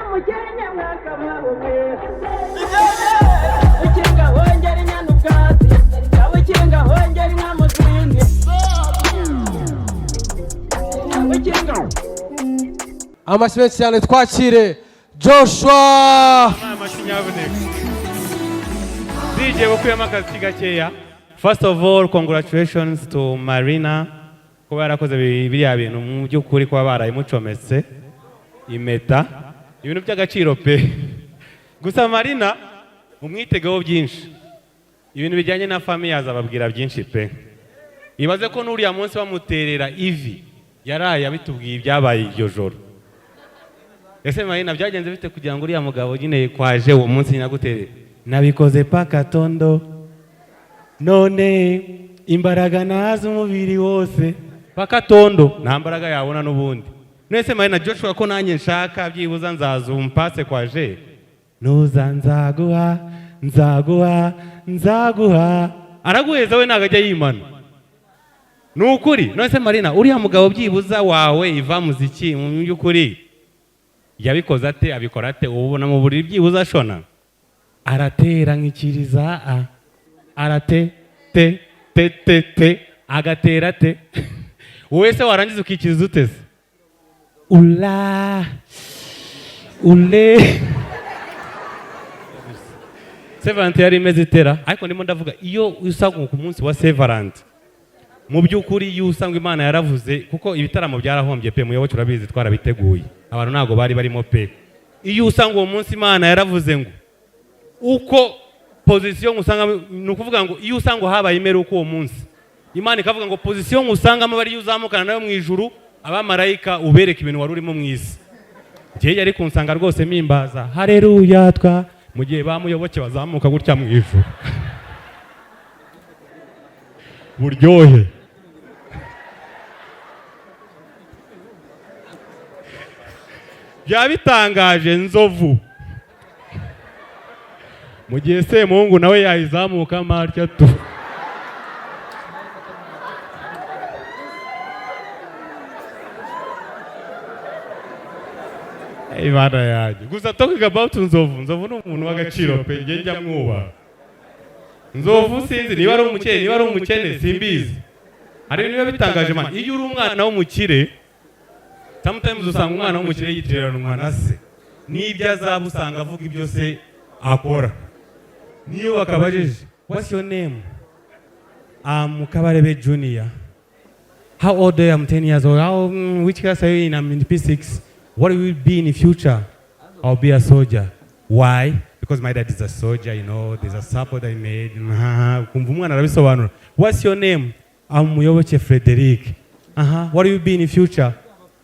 Umukenke mwakabaho mwe. Ukinga hongera inyana ubwatsi, ukinga hongera inka mu zindi, ukinga. Amashyi menshi cyane, twakire Joshua. Amashyi nyabuneka. DJ, gukuyemo akazi gakeya. First of all, congratulations to Marina kuba yarakoze biriya bintu. Mu by'ukuri kuba barayimucometse impeta, ibintu by'agaciro pe. Gusa Marina umwitegeho byinshi, ibintu bijyanye na famille azababwira byinshi pe. Ibaze ko n'uriya munsi bamuterera ivi yaraye abitubwiye ibyabaye iryo joro. Ese Marina, byagenze bite kugira ngo uriya mugabo nyine kwaje uwo munsi nyine agutere? Nabikoze paka tondo, none imbaraga nazo umubiri wose paka tondo, nta mbaraga yabona n'ubundi. Nese Marina, Joshua ko nanjye nshaka byibuza nzaza umpase kwaje, nuza nzaguha, nzaguha, nzaguha. Araguheza we, ntabwo ajya yimana, ni ukuri. None se Marina, uriya mugabo byibuza wawe iva muziki, mu by'ukuri yabikoze ate, abikora ate? Ubona mu buriri byibuza ashona aratera nkikiriza a arate te te te te agatera te, wowe se warangiza ukikiriza ute se? Ula ule Saint Valentin yari imeze itera? Ariko ndimo ndavuga iyo usanga ku munsi wa Saint Valentin, mu by'ukuri iyo usanga Imana yaravuze, kuko ibitaramo byarahombye pe. Muyoboke, urabizi, twarabiteguye, abantu ntabwo bari barimo pe. Iyo usanga uwo munsi Imana yaravuze ngo uko position usanga, ni ukuvuga ngo iyo usanga habaye imperuka uwo munsi, Imana ikavuga ngo position usangamo ariyo uzamukana nayo mu ijuru, abamarayika ubereka ibintu wari urimo mu isi. Njyewe yari kunsanga rwose mpimbaza hareruya twa mu gihe bamuyoboke bazamuka gutya mu ijuru buryohe. Byaba bitangaje nzovu mu gihe Semuhungu nawe yayizamukamo atya tu. Imana yanjye! Gusa talking about Nzovu, Nzovu ni umuntu w'agaciro pe, njye njya mwubaha. Nzovu sinzi niba ari umukene, niba ari umukene simbizi. Hari ibintu biba bitangaje man. Iyo uri umwana w'umukire, sometimes usanga umwana w'umukire yitiranwa na se, n'ibyo azaba usanga avuga ibyo se akora. Niyo bakabajije, "What's your name?" "I'm Kabarebe Junior." "How old are you?" "I'm 10 years old." Which class are you in?" "I'm in P6." "What will you be in the future?" "I'll be a soldier." "Why?" "Because my dad is a soldier, there's a support I made." Kumva umwana arabisobanura. "What's your name?" "I'm Muyoboke Frederic." "What will you be in the future?"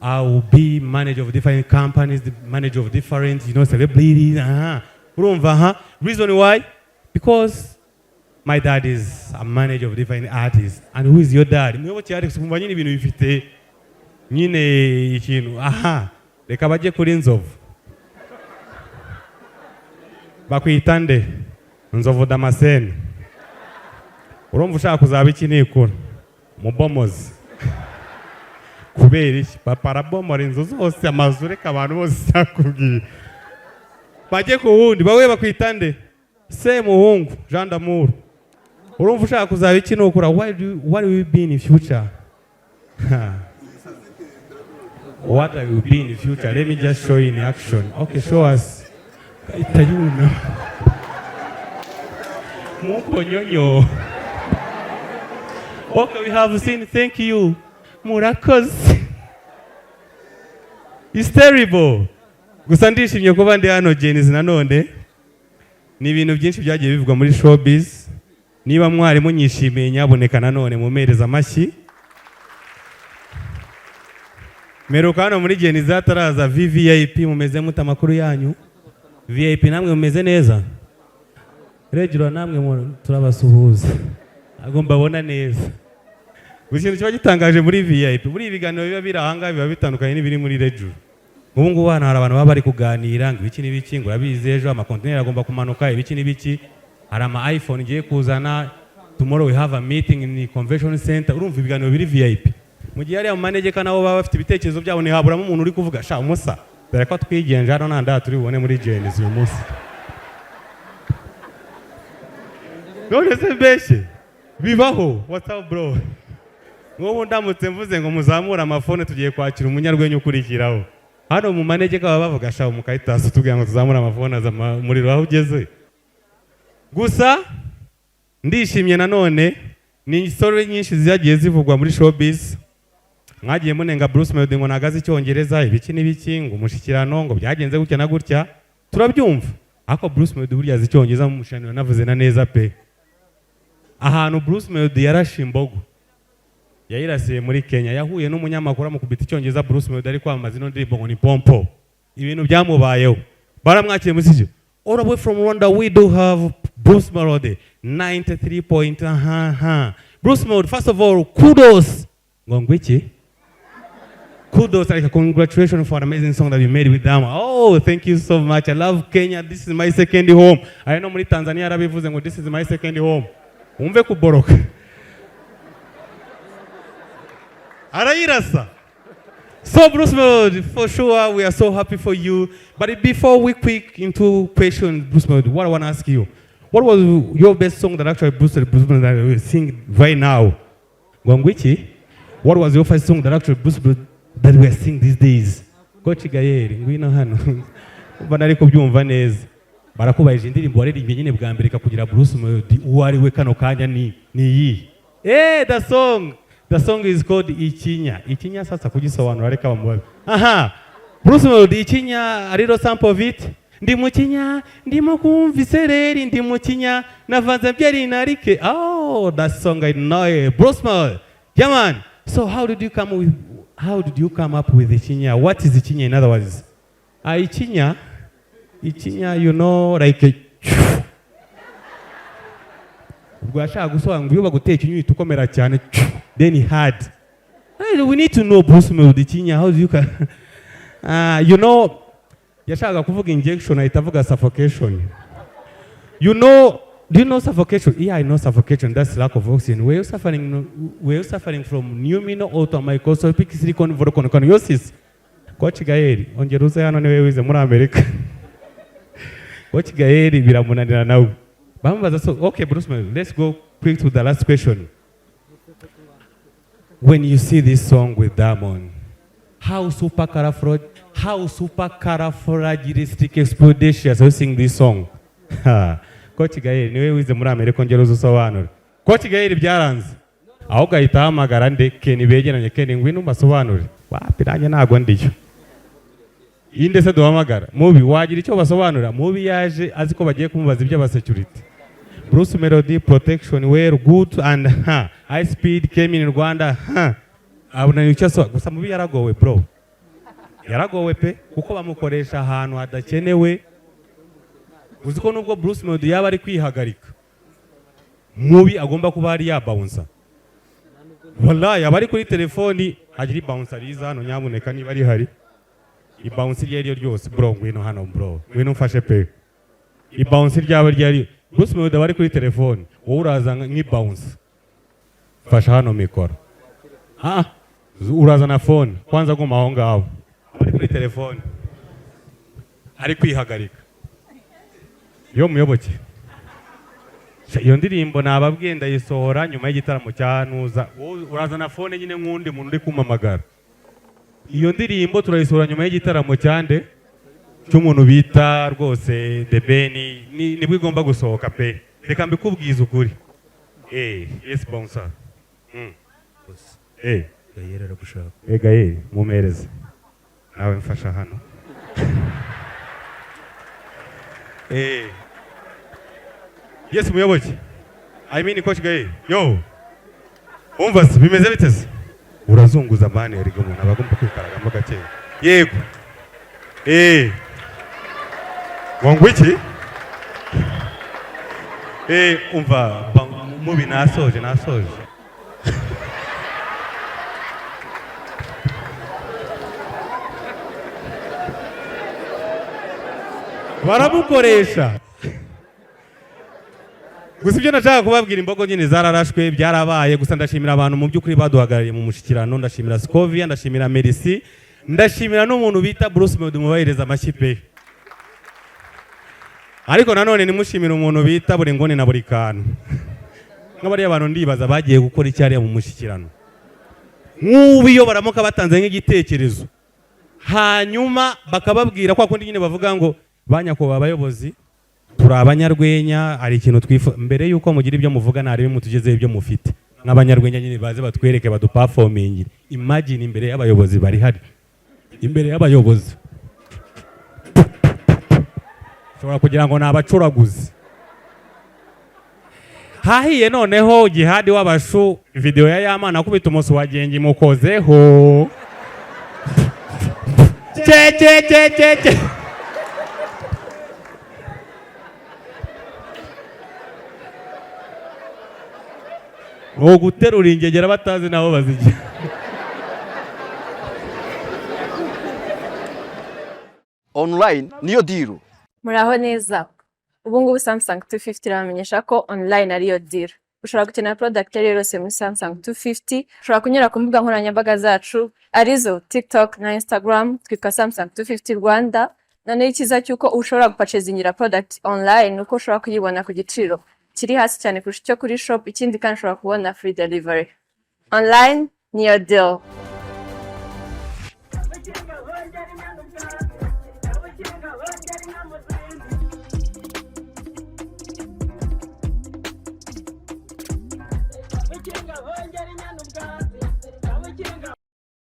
"I will be manager of different companies, the manager of different celebrities." Urumva, aha. "Reason why?" "Because my dad is a manager of different artists." "And who is your dad?" "Muyoboke Alex." Kumva nyine ibintu bifite nyine ikintu. Aha. Reka bajye kuri Nzovu. Bakwita nde? Nzovu Damascene. Urumva ushaka kuzaba iki nikura? Umubomozi. Kubera iki? Papa arabomora inzu zose, amazu, reka abantu bose sakubwiye. Bajye ku wundi, bawe bakwita nde? Semuhungu Jean d'Amour. Urumva ushaka kuzaba iki nukura? What will you be in the future? "What I will be in the future? Let me just show you in action." "Okay, show us." Ahita yuna. Mukonyonyo. "Okay, we have seen, thank you. Murakoze." It's terrible. Gusa ndishimye kuba ndi hano Gen-Z nanone. Ni ibintu byinshi byagiye bivugwa muri showbiz. Niba mwari munyishimiye, nyaboneka nanone mumereza amashyi. Meruka hano muri Gen-Z hataraza VVIP. Mumeze mute? Amakuru yanyu? VIP namwe mumeze neza? Regular namwe turabasuhuza. Ntabwo mbabona neza. Gusa ikintu kiba gitangaje muri VIP, muri ibi biganiro biba biri ahangaha biba bitandukanye n'ibiri muri regular. Ubu ngubu hano hari abantu baba bari kuganira ngo ibiki n'ibiki, ngo urabizi ejo amakontineri agomba kumanuka, ibiki n'ibiki, hari ama iPhone ngiye kuzana, tomorrow we have a meeting in the convention center. Urumva ibiganiro biri VIP. Mu gihe hariya mu manegeka nabo baba bafite ibitekerezo byabo, ntihaburamo umuntu uri kuvuga sha umusa. Dore ko twigenje hano, nta nda turi bubone muri Gen-Z uyu munsi. None se mbeshye? Bibaho. What's up, bro? Nk'ubu ndamutse mvuze ngo muzamure amafone, tugiye kwakira umunyarwenya ukurikiraho, hano mu manegeka baba bavuga: "Sha, umukayitasi tubwira ngo tuzamure amafone, aza umuriro aho ugeze." Gusa ndishimye nanone. Ni story nyinshi zagiye zivugwa muri showbiz. Mwagiye munenga Bruce Melody ngo nagaze Icyongereza, ibiki n'ibiki, ngo umushyikirano ngo byagenze gutya na gutya, turabyumva. Ariko Bruce Melody burya azi Icyongereza. Mu mushyikirano navuze na neza pe. Ahantu Bruce Melody yarashe imbogo, yayirasiye muri Kenya. Yahuye n'umunyamakuru amukubita Icyongereza. Bruce Melody ari kwamamaza ino ndirimbo ngo ni Pompo. Ibintu byamubayeho, baramwakiriye muri studio: "All the way from Rwanda, we do have Bruce Melody 93 point ha ha. Bruce Melody, first of all, kudos." Ngo ngwiki? "Kudos, like congratulations for an amazing song that you made with them." "Oh, thank you so much. I love Kenya. This is my second home." I know muri Tanzania yarabivuze ngo "This is my second home." Umve kuboroka. Arayirasa. So Bruce Melody, for sure, we are so happy for you. But before we quick into questions, Bruce Melody, what I want to ask you, what was your best song that actually boosted Bruce Melody that we sing right now? Ngo ngwiki? What was your first song that actually boosted that we are singing these days? Coach Gael, ngwino hano. Umva, nari kubyumva neza. Barakubajije indirimbo waririmbye nyine bwa mbere ikakugira Bruce Melody uwo ari we kano kanya, ni iyi? The song. The song is called Ikinya. Ikinya sasa kugisobanura reka bamubaze. Aha. Bruce Melody, Ikinya, a little sample of it. Ndi mu kinya, ndimo kumva isereri, ndi mu kinya, navanze byeri narike. Oh, that song, I know it. Bruce Melody. Yeah, man. So how did you come up with Ikinya? What is Ikinya, in other words? Ah, Ikinya, Ikinya, like a ubwo yashaka gusobanura ngo iyo baguteye ikinya uhita ukomera cyane, then hard. Hey, we need to know, Bruce Melody, Ikinya, how do you can yashakaga kuvuga injection, ahita avuga suffocation. Do you know suffocation? Yeah, I know suffocation. That's lack of oxygen. Were you suffering from pneumono silicon volcanocyaniosis? Coach Gael, ongera uze hano, niwe wize muri Amerika. Coach Gael biramunanira nawe. Bamubaza. So okay, Bruce Melody, let's go quick to the last question. When you see this song with Diamond, how supercalifragilisticexpialidocious are you sing this song? Ha, Coach Gael niwe wize muri Amerika, ongera uze usobanure. Coach Gael byaranze, ahubwo ahita ahamagara nde? Ken begeranye. Ken, ngwino ubasobanure. Wapi, nanjye ntago ndiyo. Inde se duhamagara? Mubi wagira icyo basobanura. Mubi yaje azi ko bagiye kumubaza iby'abasecurity. Bruce Melody protection well good and ha, high speed came in Rwanda, ha, abona icyo asobanura gusa. Mubi yaragowe, bro, yaragowe pe, kuko bamukoresha ahantu hadakenewe. Uzi ko nubwo Bruce Melody yaba ari kwihagarika, Mubi agomba kuba ari yabawunsa. Wallahi, aba ari kuri telefoni, hagira ibouncer riza hano nyamuneka, niba rihari ibouncer iryo ari ryo ryose. Bro, ngwino hano, bro, ngwino umfashe pe. Ibouncer ryaba ryari, Bruce Melody aba ari kuri telefoni, wowe uraza nk'ibouncer, fasha hano mikoro. Ah, urazana phone kwanza, guma aho ngaho. Ari kuri telefoni, ari kwihagarika. Yo muyoboke. Sha, iyo ndirimbo nababwiye ndayisohora nyuma y'igitaramo cya Nuza. Wowe urazana phone nyine nk'undi muntu uri kumamagara. Iyo ndirimbo turayisohora nyuma y'igitaramo cyande cy'umuntu bita rwose The Ben, nibwo igomba gusohoka pe. Reka mbikubwize ukuri. Yes, bouncer. Gael aragushaka. Gael, mumereze nawe, mfasha hano. Yes, muyoboke, I mean Coach Gael. Yo, umva se, bimeze bite se? Urazunguza mani, erega umuntu aba agomba kwikaragamo gake. Yego. Ngo iki? Umva, mubi, nasoje, nasoje. Baramukoresha gusa. Ibyo nashaka kubabwira, imbogo nyine zararashwe, byarabaye. Gusa ndashimira abantu mu by'ukuri baduhagarariye mu mushyikirano. Ndashimira Scovia, ndashimira Merci. Ndashimira n'umuntu bita Bruce Melody, mubahiriza amashyi pe. Ariko nanone nimushimira umuntu bita buri nguni na buri kantu. Nk'abariya bantu ndibaza bagiye gukora icyo hariya mu mushyikirano. Nk'ubu iyo baramuka batanze nk'igitekerezo, hanyuma bakababwira kwa kundi nyine bavuga ngo: "Ba nyakubahwa abayobozi, turi abanyarwenya, hari ikintu twifuza. Mbere y'uko mugira ibyo muvuga, ntarebe mutugezeho ibyo mufite nk'abanyarwenya nyine, baze batwereke, baduperformingire." Imagine imbere y'abayobozi bari hari, imbere y'abayobozi, ushobora kugira ngo ni abacuraguzi. Hahiye noneho Jihadi w'abashu, video ya Yamana akubita umusi wa gengi mukozeho ce ce ce ce ce. Ni uguterura ingegera batazi nabo bazigira. Online niyo deal. Muraho neza. Ubu ngubu Samsung 250 irabamenyesha ko online ariyo deal. Ushobora gukenera product iyo ari yo yose muri Samsung 250. Ushobora kunyura ku mbuga nkoranyambaga zacu, arizo TikTok na Instagram, twitwa Samsung 250 Rwanda. Noneho icyiza cy'uko ushobora gupurchasingira product online, uko ushobora kuyibona ku giciro kiri hasi cyane kurusha icyo kuri shop. Ikindi kandi, ushobora kubona free delivery. Online niyo deal.